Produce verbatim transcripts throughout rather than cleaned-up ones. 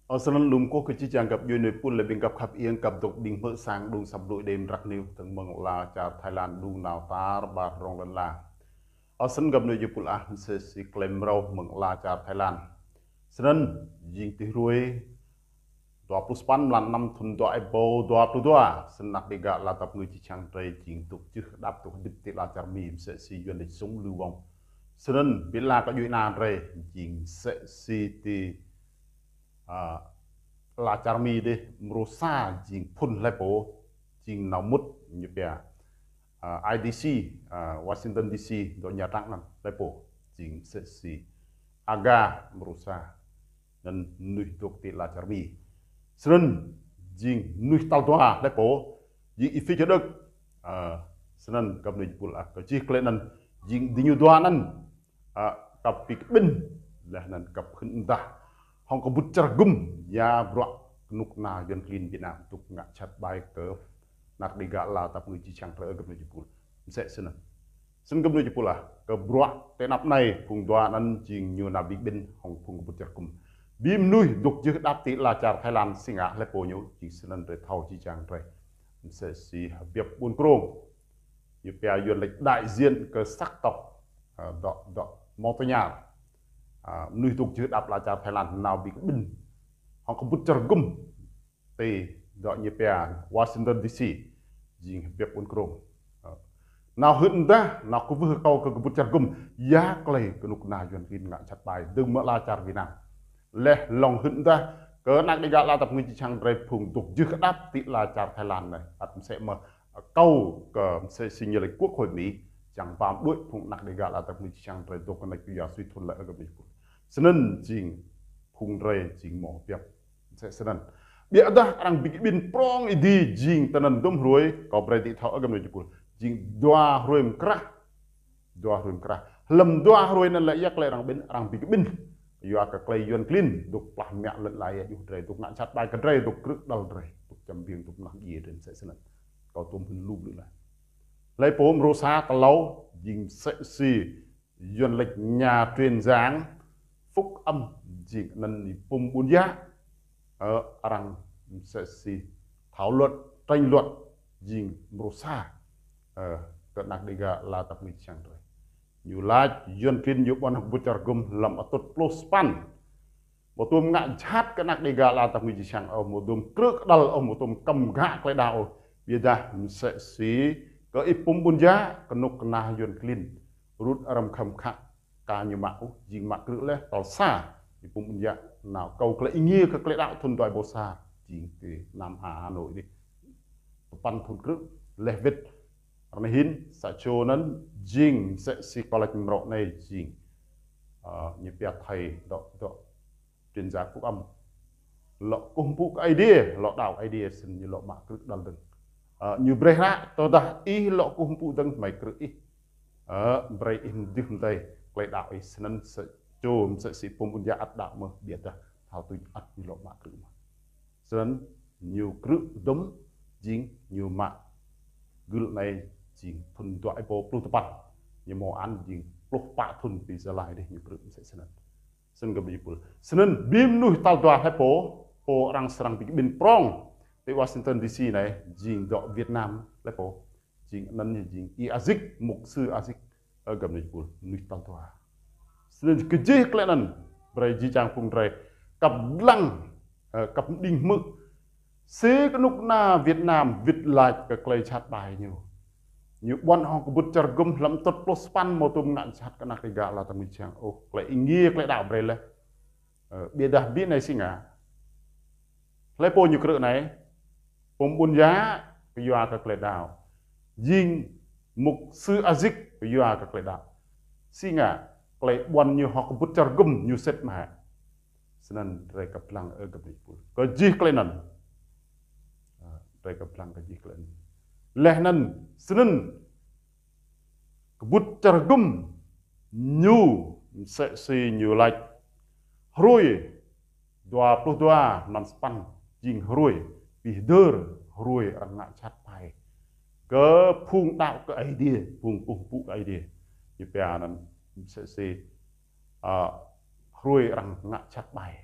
Ơ, snăn lŏ kkuh kơ jih jang găp djuê nui pul leh ƀĭng găp khăp iêng găp dôk đing hmư̆ sang đŭng săp blŭ đêm răk niu tơng mơ̆ng ala čar Thái Lan đŭng nao tar ƀar rŏng lăn ala. Ơ, snăn găp nui jih pul ah, msĕ si klei mrâo mơ̆ng ala čar Thái Lan. Snăn jing ti hruê dua pluh sa păn mlan năm thŭn dua êbâo dua pluh dua, snăn anak Đêga ala tăp ngui jih jang drei jing dôk jưh đăp dôk hdĭp ti ala čar Mi msĕ si Yuăn lač sống lưu vong. Snăn bi ala kơ djuê ana drei jing msĕ si ti, a, ala čar Mi dih mrô sa jing phŭn hlei pô, jing nao mŭt ñu pia, a, I D C, a, Washington D C, dŏ Nha Trang anăn hlei pô, jing msĕ si Aga mrô sa. Anăn mnuih dôk ti ala čar Mi. Snăn jing mnuih tal dua hlei pô, jing Y-Fik Čhadơk. A, snăn găp nui jih pul ah, kơ jih klei anăn jing diñu dua anăn, a, kăp bi kƀĭn, leh anăn kăp hưn mdah hŏng kbŭt čar gŭm ya bruă knŭk kna Yuăn klin Việt Nam dôk ngă jhat ƀai kơ anak Đêga ala tăp ngui jih jang drei, ơ găp nui jih pul. Msĕ snăn. Snăn găp nui jih pul ah, kơ bruă ti anăp anei phung dua anăn jing ñu nao bi kƀĭn hŏng phung kbŭt čar gŭm. Bi mnuih dôk jưh đăp ti ala čar Thái Lan si ngă hlei pô ñu, jing snăn drei thâo jih jang drei. Msĕ si Hbiăp Ƀuôn Krông, ñu pia Yuăn lač đại diện kơ sắc tộc, a, dŏ, dŏ Montagnard. A, mnuih dôk jưh đăp ala čar Thái Lan nao bi kƀĭn hŏng kbŭt čar gŭm ti dŏ ñu pia Washington D C, jing Hbiăp Ƀuôn Krông. Ơ. Nao hưn mdah, nao kwưh akâo kơ kbŭt čar gŭm, ya klei knŭk kna Yuăn klin ngă jhat ƀai dơ̆ng mơ̆ng ala čar Việt Nam. Leh lŏ hưn mdah kơ anak Đêga ala tăp ngui jih jang drei phung dôk jưh đăp ti ala čar Thái Lan anei. Ăt msĕ mơh akâo kơ msĕ si ñu lač Quốc hội Mỹ, čiăng ba mđuĕ phung anak Đêga ala tăp ngui jih jang drei dôk knêč kyua sui thŭn leh, ơ găp nui jih pul. Snăn jing phung drei jing mâo biăp. Msĕ snăn. Ƀiădah arăng bi kƀĭn prŏng êdi jing tinăn dŭm hruê, kâo brei diih thâo, ơ găp nui jih pul. Jing dua hruê mkrah. Dua hruê mkrah. Hlăm dua hruê anăn lĕ ya klei arăng kƀĭn, arăng bi kƀĭn. Yua kơ klei Yuăn klin dôk plah mă lăn ala ya juh drei, dôk ngă jhat ƀai kơ drei, dôk krư̆ kđăl drei, dôk čăm biêng, dôk mnah djiê drei msĕ snăn. Kâo tuôm hưn lu blư̆ leh. Hlei pô mrô sa tal êlâo jing msĕ si Yuăn lač nhà truyền giảng Phúc Âm, jing anăn Y-Pum Ƀuôn Yă, ơ, arăng msĕ si thảo luận, tranh luận, jing mrô sa, ơ, kơ anak Đêga ala tăp ngui jih jang drei. Ñu lač Yuăn klin ñu ƀuăn hŏng kbŭt čar gŭm hlăm atŭt pluh sa păn. Amâo tuôm ngă jhat kơ anak Đêga ala tăp ngui jih jang ôh, amâo tuôm krư̆ kđăl ôh, amâo tuôm kăm ghă klei đăo ôh. Ƀiădah msĕ si kơ Y-Pum Ƀuôn Yă, knŭk kna Yuăn klin rŭt răm khăm khă ka ñu mă ôh, jing mă krư̆ leh. Tal sa, Y-Pum Ƀuôn Yă nao akâo klei êngiê kơ klei đăo thŭn dua êbâo sa, jing ti Nam Hà, Hà Nội dih. Tơpăn thŭn krư̆ leh wĭt. Ară anei hĭn, sa čô anăn jing msĕ si kâo lač mrâo anei jing, ơ, ñu pia thầy dŏ, dŏ truyền giảng Phúc Âm. Lŏ kkuh mpŭ kơ Aê Diê, lŏ đăo Aê Diê, snăn ñu lŏ mă krư̆ kđăl dơ̆ng. Ơ, ñu brei hră, tơdah ih lŏ kkuh mpŭ dơ̆ng, hmei krư̆ ih. Ơ, brei ih mdưh mdei klei đăo ih. Snăn sa čô msĕ si Y-Pum Ƀuôn Yă ăt đăo mơh, ƀiădah thâo tuč ăt ñu lŏ mă krư̆ mơh. Snăn ñu krư̆ dŭm, jing ñu mă gưl anei jing thŭn dua êbâo pluh tơpăn. Ñu mâo án jing pluh pă thŭn bi Gia Lai dih ñu krư̆ msĕ snăn. Snăn găp nui jih pul. Snăn bi mnuih tal dua hlei pô, pô arăng srăng bi kƀĭn prŏng ti Washington D C anei, jing dŏ Việt Nam hlei pô. Jing anăn ñu jing Y-Azik, mục sư Azik, ơ găp nui jih pul, mnuih tal dua. Snăn kơ jih klei anăn, brei jih jang phung drei kăp dlăng, ơ, kăp mđing hmư̆ si knŭk kna Việt Nam wĭt lač kơ klei jhat ƀai ñu. Ñu ƀuăn hŏng kbŭt čar gŭm hlăm atŭt pluh sa păn, amâo tuôm ngă jhat kơ anak Đêga ala tăp ngui jih jang ôh, klei êngiê klei đăo brei leh. Ơ, ƀiădah bi anei si ngă. Hlei pô ñu krư̆ anei? Y-Pum Ƀuôn Yă kyua kơ klei đăo. Jing mục sư Azik kyua kơ klei đăo. Si ngă klei ƀuăn ñu hŏng kbŭt čar gŭm ñu sĭt mơh. Snăn drei kăp dlăng, ơ găp nui jih pul. Kơ jih klei anăn. Ơ, drei kăp dlăng kơ jih klei anăn. Leh anăn snăn kbŭt čar gŭm ñu msĕ si ñu lač hruê dua pluh dua mlan sa păn jing hruê bi hdơr, hruê arăng ngă jhat ƀai kơ phung đăo kơ Aê Diê, phung kkuh mpŭ kơ Aê Diê. Ñu pia anăn msĕ si, ơ, hruê arăng ngă jhat ƀai.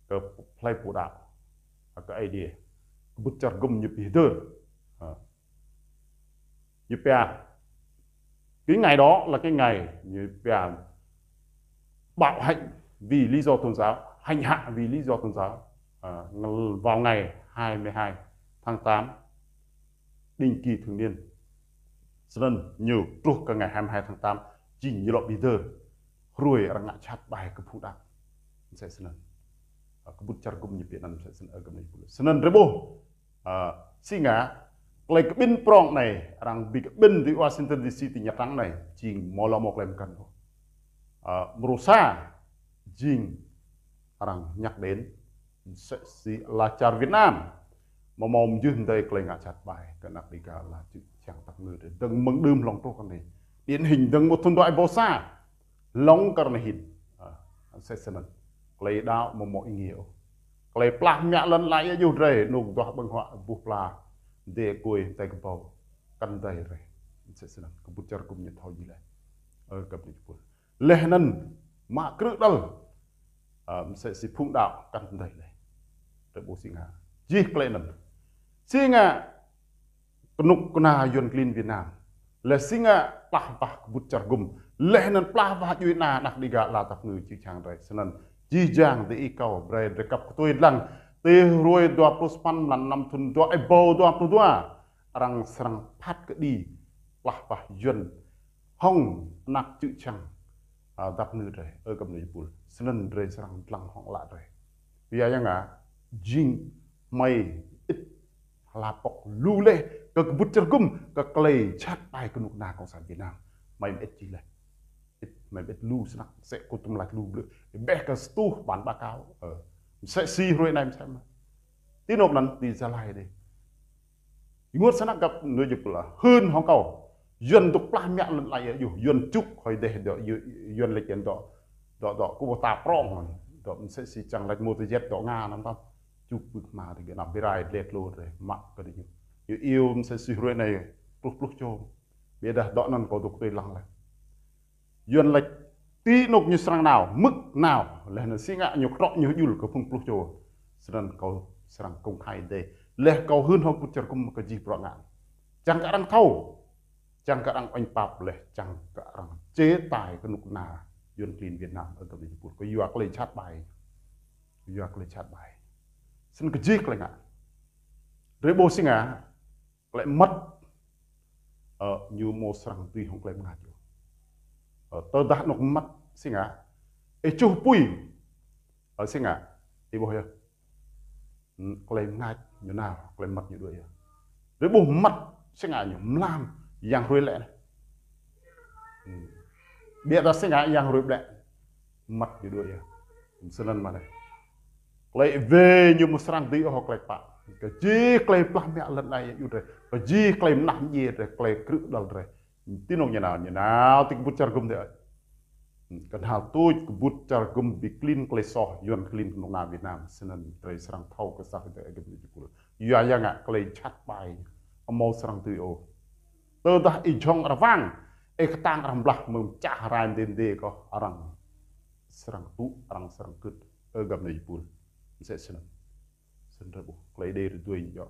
kơ hlei pô đăo, kơ Aê Diê. Kbŭt čar hgŭm ñu bi hdơr. Ha. Ñu pia, cái ngày đó là cái ngày ñu pia bạo hành vì lý do tôn giáo, hành hạ vì lý do tôn giáo. À, vào ngày hai mươi hai tháng tám, định kỳ thường niên. Snăn ñu truh kơ ngày hai mươi hai tháng tám, jing ñu lŏ bi hdơr hruê arăng ngă jhat ƀai kơ phung đăo. Msĕ snăn. À, kbŭt čar hgŭm ñu pia anăn msĕ snăn, ơ, kơ mnei pul. Snăn drei ƀuh. À, si ngă, klei kƀĭn prŏng anei, arăng bi kƀĭn ti Washington D C ti Nhà Trắng anei, jing mâo lŏ mâo klei mkăn ôh. À, mrô sa, jing arăng nhắc đến, msĕ si ala čar Việt Nam, amâo mâo mjưh mdei klei ngă jhat ƀai kơ anak Đêga ala čư̆ čhiăng tăp ngư drei. Dơ̆ng mơ̆ng đưm hlŏng truh kơ anei. Điển hình dơ̆ng mơ̆ng thŭn dua êbâo sa. Hlŏng kơ anei hĭn. À, msĕ snăn. Klei đăo amâo mâo êngiê ôh. Klei plah mă lăn ala êa juh drei, anôk duah ƀơ̆ng huă buh pla, mdê kuê, mdei kbâo, kăn mdei drei. Msĕ snăn. Kbŭt čar hgŭm ñu thâo jih leh. Ơ, kơ mnei pul. Leh anăn mă krư̆ đăl. À, msĕ si phung đăo kăn mdei leh. Drei ƀuh si ngă. Jih klei anăn. Si ngă knŭk kna Yuăn klin Việt Nam. Leh si ngă plah wah kbŭt čar hgŭm. Leh anăn plah wah djuê ana anak Đêga ala tăp ngư čư̆ čhiăng drei. Snăn jih jang diih kâo brei drei kăp ktuê dlăng. Ti hruê dua pluh sa păn mlan năm thŭn dua êbâo dua pluh dua. Arăng srăng phat kđi plah wah Yuăn hŏng anak čư̆ čhiăng, à, tăp ngư drei, ơ, kơ mnei pul. Snăn drei srăng dlăng hŏng ală drei. Kyua ya ngă, jing hmei mơĭt hla pŏk lu leh, kơ kbŭt čar hgŭm, kơ klei jhat ƀai knŭk kna cộng sản Việt Nam. Hmei mơĭt jih leh. Mơĭt, hmei mơĭt lu snăk, msĕ kơ tŭm lač lu blư̆. Ƀĕ kơ stuh ƀan ƀa kâo. Ơ. Msĕ si hruê anei msĕ mơh. Ti anôk anăn ti Gia Lai dih. Ênguôt snăk găp mnuih jŭk pla. Hưn hŏng kâo. Yuăn dôk plah mă lăn ala êa juh. Yuăn čŭk hŏng êdeh dŏ, Yu-, Yuăn lač čiăng dŏ, dŏ, dŏ kơ ƀuh ta prŏng hŏng. Dŏ msĕ si čiăng lač mô tơ jet dŏ Nga anăn tăm. Čŭk pưk hma ti gơ̆ nao bi rai dleh tluôn drei mă kơ diñu. Ñu iêu msĕ si hruê anei pluh pluh čô. Ƀiădah dŏ anăn kâo dôk tui lăng leh. Yuăn lač ti anôk ñu srăng nao, mơ̆k nao, leh anăn si ngă ñu ktrŏ ñu hjŭl kơ phung pluh čô. Snăn kâo srăng công khai dê. Leh kâo hưn hŏng kbŭt čar hgŭm kơ jih bruă ngă. Čiăng kơ arăng thâo. Čiăng kơ arăng uêñ pap leh, čiăng kơ arăng chế tài knŭk kna Yuăn klin Việt Nam, ơ, kơ mnei pul. Kyua klei jhat ƀai. Kyua klei jhat ƀai. Snăn kơ jih klei ngă. Drei ƀuh si ngă. Klei mmăt, ơ, ñu amâo srăng dưi hŏng klei mngač ôh. Ơ, tơdah anôk mmăt si ngă, ih čuh pui, ơ, si ngă, ih ƀuh yơh. Hmm, klei mngač ñu nao, klei mmăt ñu đuĕ yơh. Drei ƀuh mmăt si ngă ñu mlam yang hruê lĕ anei. Hmm. Ƀiădah si ngă yang hruê ƀlĕ. Mmăt ñu đuĕ yơh. Snăn mơh anei. Klei wê ñu amâo srăng dưi ôh klei kpă. Kơ jih klei plah mă lăn ala êa juh drei. Kơ jih klei mnah mdjiê drei, klei krư̆ đăl drei. Ti anôk ñu nao, ñu nao ti kbŭt čar hgŭm dih. Knhal tuč kbŭt čar hgŭm bi klin klei soh, Yuăn klin knŭk kna Việt Nam, snăn drei srăng thâo kơ sa hdei ơ kơ mnei jŭk pul. Kyua ya ngă klei jhat ƀai, amâo srăng dưi ôh. Tơdah ih jhŏng arăng wang, ih ktang arăng blah mơ̆ng čah rai mdê mdê kơ arăng srăng tŭ, arăng srăng kưt, ơ, kơ mnei jŭk pul. Msĕ snăn. Snăn drei ƀuh, klei Êđê drei duê ñu djŏ.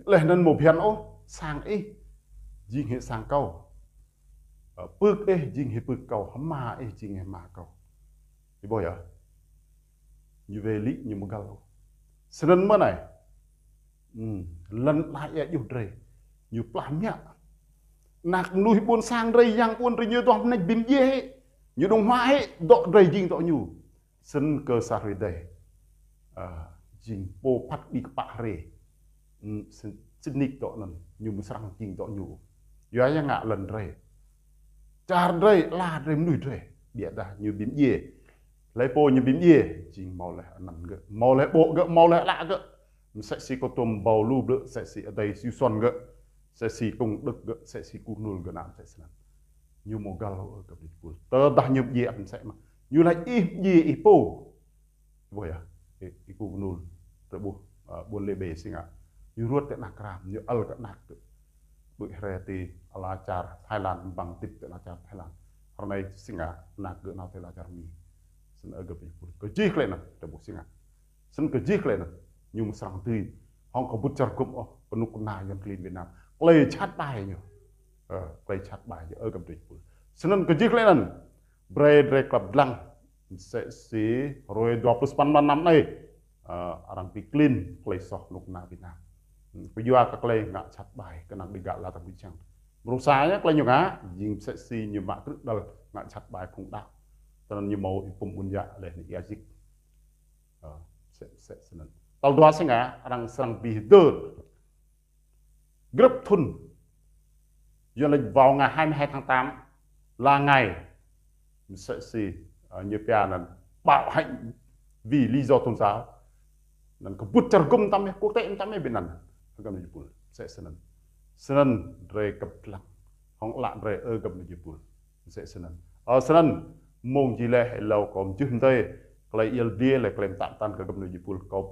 Leh anăn amâo bhiăn ôh, sang ih, jing hĕ sang kâo. Ơ, pưk ih, jing hĕ pưk kâo, hma ih, jing hĕ hma kâo. Ih ƀuh yơh. Ñu wê lĭ, ñu amâo găl ôh. Snăn mơh anei. Hmm, lăn ala êa juh drei. Ñu plah mă. Anak mnuih ƀuôn sang drei, yang ƀuôn drei ñu duah mnêč bi mdjiê hĕ. Ñu đung hma hĕ, dŏ drei jing dŏ ñu. Snăn kơ sa hruê êdei. Ơ, jing pô phat kđi kpă hriê. Hmm, snăn, snăn nik dŏ anăn, ñu amâo srăng jing dŏ ñu. Kyua ya ngă lăn drei. Čar drei, ala drei, mnuih drei. Ƀiădah ñu bi mdjiê. Hlei pô ñu bi mdjiê, jing mâo leh anăn gơ̆, mâo leh ƀô̆ gơ̆, mâo leh ală gơ̆. Msĕ si kâo tuôm ƀuh lu blư̆, msĕ si adei Siu Suôn gơ̆, msĕ si Kông Đức gơ̆, msĕ si Kông Nul gơ̆ nao msĕ snăn. Ñu amâo găl ôh kơ mnei jŭk pul. Tơdah ñu mdjiê ăt msĕ mơh. Ñu lač ih mdjiê ih pô. Ƀuh yơh, ih, ih Kông Nul, drei ƀuh, ơ, ƀuôn Lê Bê si ngă. Ñu ruôt ti anak kram, ñu ăl kơ anak gơ̆. Ƀuh hriê ti ala čar Thái Lan, ƀăng tĭp ti ala čar Thái Lan. Ară anei si ngă, anak gơ̆ nao ti ala čar Mi. Snăn ơ găp djuê jih êpul. Kơ jih klei anăn, drei ƀuh si ngă. Snăn kơ jih klei anăn, ñu msrăng dưi. Hŏng kbŭt čar gŭm ôh, knŭk kna Yuăn klin Việt Nam. Klei jhat ƀai ñu. Ơ, klei jhat ƀai ñu, ơ găp djuê jih êpul. Snăn kơ jih klei anăn, brei drei klăp dlăng. Msĕ si hruê dua pluh sa păn mlan năm anei. Ơ, arăng bi klin klei soh knŭk kna Việt Nam. Kyua kơ klei ngă jhat ƀai, knŏng digơ̆ lăn dơ̆ng ƀuôn sang. Mrô sa ñu klei ñu ngă, jing msĕ si ñu mă krư̆ đăl ngă jhat ƀai phung đăo. Snăn ñu mâo Y-Pŭm Ƀuôn Yă leh anăn Y-Ajik. Ơ, msĕ, msĕ snăn. Tal dua si ngă, arăng srăng bi hdơr. Grăp thŭn. Yuăn lač vào ngày hai mươi hai tháng tám là ngày msĕ si, ơ, ñu pia anăn bạo hành vì lý do tôn giáo. Anăn kbŭt čar gŭm mtam yơh, quốc tế mtam yơh bi anăn. Găp djuê jih êpul. Msĕ snăn. Snăn drei kăp dlăng. Hŏng ală drei ơ găp djuê jih êpul. Msĕ snăn. Ơ snăn, mông jih leh êlâo kâo mjưh mdei, klei yăl dliê leh klei mtă mtăn kơ găp djuê jih êpul kâo